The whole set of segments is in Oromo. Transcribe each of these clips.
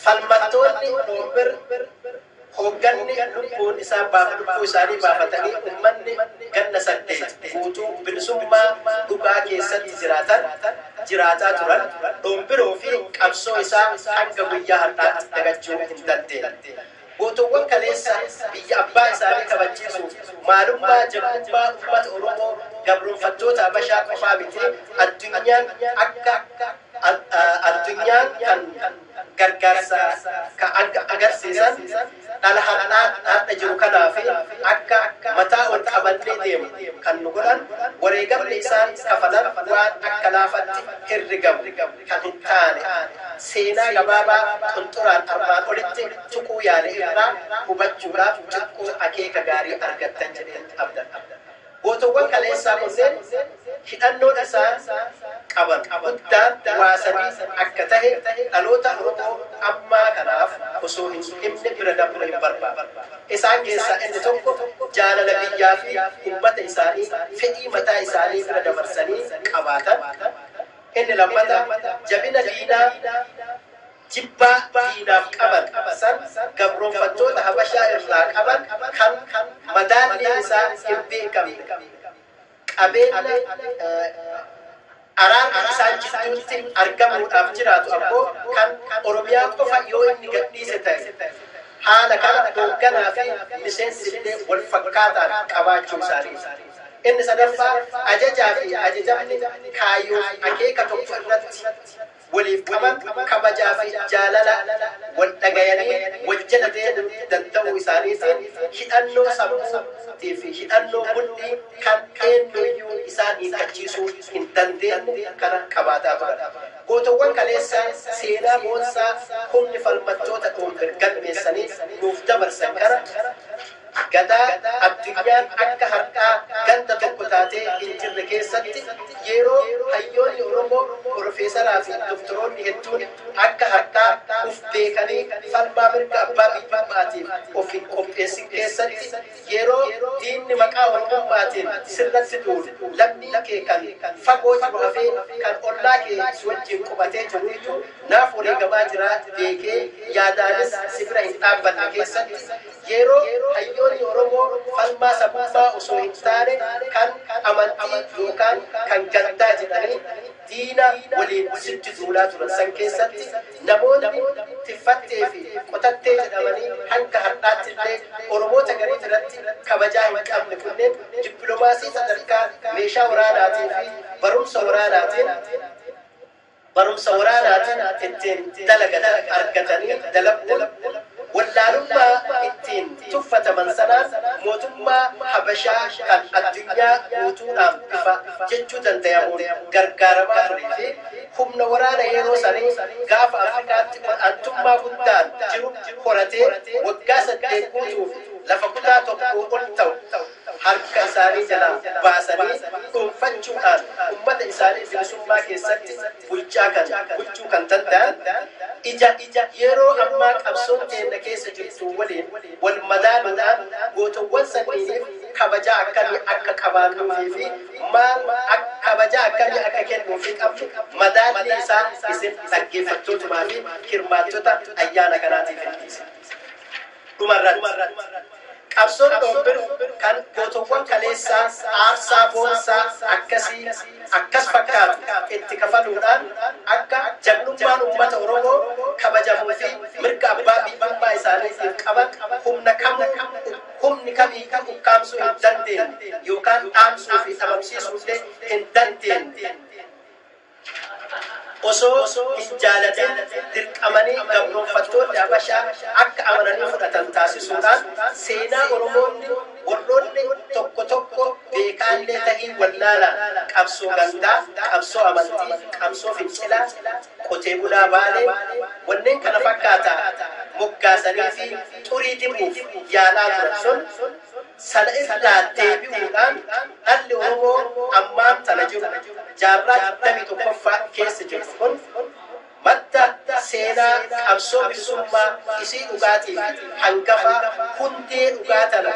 Falmattoonni Dhoombir hoogganni lubbuun isaa lubbuu isaanii baafatanii uummanni ganna 8 guutuu bilisummaa dhugaa keessatti jiraataa turan Dhoombiroo fi qabsoo isaa hanga guyyaa har'aatti dagachuu hin dandeenye. Gootowwan kaleessa biyya abbaa isaanii kabachiisuuf maalummaa jagnummaa uummata Oromoo gabroonfattoota Habashaa qofaa miti addunyaan akka addunyaan kan gargaarsa agarsiisan dhala har'a jiru kanaaf akka mataa ol qabannee deemu kan nu godhan wareegamni isaan kafalan waan akka laafatti herregamu kan hin taane seenaa gabaabaa qunxuraan armaan olitti tuquu yaale irraa hubachuudhaaf xiqqoo akeeka gaarii argattan jedheen abdadha. Gootowwan kaleessaa kunneen hidhannoon isaan qaban guddaan waasanii akka tahe dhaloota Oromoo ammaa kanaaf osoo hin himne bira dabruu hin barbaadu. Isaan keessaa inni tokko jaalala biyyaa fi uummata isaanii fedhii mataa isaanii bira dabarsanii qabaatan. Inni lammataa jabina diinaa jibbaa diinaaf qaban san gabroonfattoota Habashaa irraa qaban kan madaalli isaa hin beekamne qabeenya araarri isaan jidduutti argamuudhaaf jiraatu ammoo kan Oromiyaa qofa yoo inni gadhiise ta'e haala kana hoogganaa fi miseensi illee wal fakkaataan qabaachuu isaanii. Inni sadaffaa ajajaa fi ajajamni kaayyoo akeeka tokko irratti waliif qaban kabajaa fi jaalala wal dhagayanii wal jala deemuu danda'uu isaaniitiin hidhannoo sammuutii fi hidhannoo mudhii kan eenyuyyuu isaan hiikkachiisuu hin dandeenye kana qabaataa turan. Gootowwan kaleessaa seenaa boonsaa humni falmattoota Dhoombir galmeessanii nuuf dabarsan kana gadaa addunyaan akka har'aa ganda tokko taatee hin jirre keessatti yeroo hayyoonni Oromoo profeesaraa fi doktoroonni hedduun akka har'aa uf beekanii falmaa mirga abbaa biyyummaatiif of hin qopheessin keessatti yeroo diinni maqaa Oromummaatiin sirratti duulu lammii kee kan fagoo jiru hafee kan ollaa kee si wajjin qubatee jiruyyuu naaf wareegamaa jira beekee yaadaanis si bira hin dhaabbanne keessatti yeroo hayyoonni Oromoo falmaa sabummaa osoo hin taane kan amantii yookaan kan gandaa jedhanii diina waliin sitti duulaa turan san keessatti namoonni tiffattee fi qotattee jedhamanii hanga har'aatti illee Oromoota garii biratti kabajaa hin qabne kunneen dippiloomaasii sadarkaa meeshaa waraanaatii fi barumsa waraanaatiin ittiin dalagatan argatanii dalaguun wallaalummaa ittiin tuffataman sanaan mootummaa Habashaa kan addunyaa guutuudhaan bifa jechuu danda'amuun gargaaramaa turee fi humna waraana yeroo sanii gaafa Afrikaatti ol'aantummaa guddaan jiru horatee waggaa 8 guutuuf lafa kutaa tokko ol ta'u harka isaanii jalaa baasanii dhuunfachuudhaan uummata isaanii bilisummaa keessatti bulchuu kan danda'an ija yeroo ammaa qabsoon keenya keessa jirtu waliin wal madaaluudhaan gootowwan sanniiniif kabajaa akkamii akka qabaannuufii fi maal kabajaa akkamii akka kennuufii qabnu madaalli isaa isin dhaggeeffattootumaa fi hirmaattota ayyaana kanaatiif hin dhiise. Dhumarratti qabsoon Dhoombir kan gootowwan kaleessaa aarsaa boonsaa akkas fakkaatu itti kafaluudhaan akka jagnummaan uummata Oromoo kabajamuu fi mirga abbaa biyyummaa isaaniitiif qaban humni kamiyyuu ukkaamsuu hin dandeenye yookaan dhaamsuu fi dhabamsiisuu illee hin dandeenye. Osoo hin jaalatin dirqamanii gabroonfattoonni Habashaa akka amananii fudhatan taasisuudhaan seenaa Oromoonni warroonni tokko tokko beekaallee ta'ii wallaalaan qabsoo gandaa, qabsoo amantii, qabsoo fincilaa, qotee bulaa Baalee wanneen kana fakkaataa moggaasanii fi xurii dibuuf yaalaa turan sun sana irraa deebi'uudhaan dhalli Oromoo ammaan tana jiru jaarraa 21ffaa keessa jiru kun madda seenaa qabsoo bilisummaa isii dhugaatii fi hangafaa hundee dhugaa tana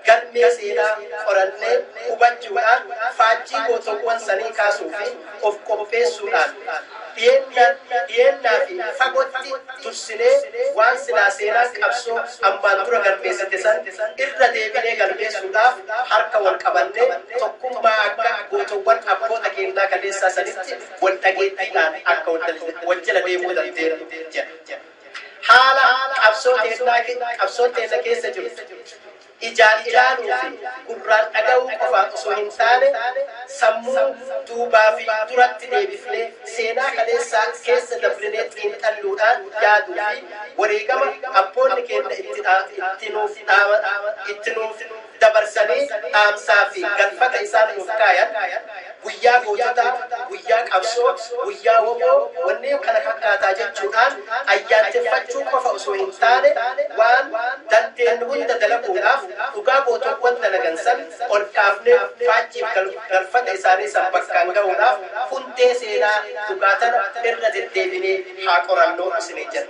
galmee seenaa qorannee hubachuudhaan faajjii gootowwan sanii kaasuu fi of qopheessuudhaan Dhiyeennaa fi fagootti tursinee waan silaa seenaan qabsoo ammaan dura galmeessite san irra deebinee galmeessuudhaaf harka wal qabannee tokkummaa akka gootowwan abboota keenyaa kaleessaa sanitti wal dhageettiidhaan akka wal jala deemuu dandeenyu jedha. Haala qabsoo teenna keessa jirtu ijaan ilaaluu fi gurraan dhaga'uu qofaan osoo hin taane, sammuu duubaa fi duratti deebifnee seenaa kaleessaa keessa dabrinee xiinxalluudhaan yaaduu fi wareegama abboonni keenya itti nuuf dabarsanii dhaamsaa fi galfata isaan nuuf kaayan, guyyaa goototaa, guyyaa qabsoo, guyyaa woboo, wanneen kana fakkaataa jechuudhaan ayyaanteffachuu qofa osoo hin taane, waan dandeenyu hunda dalaguudhaaf dhugaa gootowwan dalagan san ol kaafnee faajjiif galfata isaanii san bakkaan ga'uudhaaf hundee seenaa dhugaa tana irra deddeebinee haa qorannoo isinii jenna.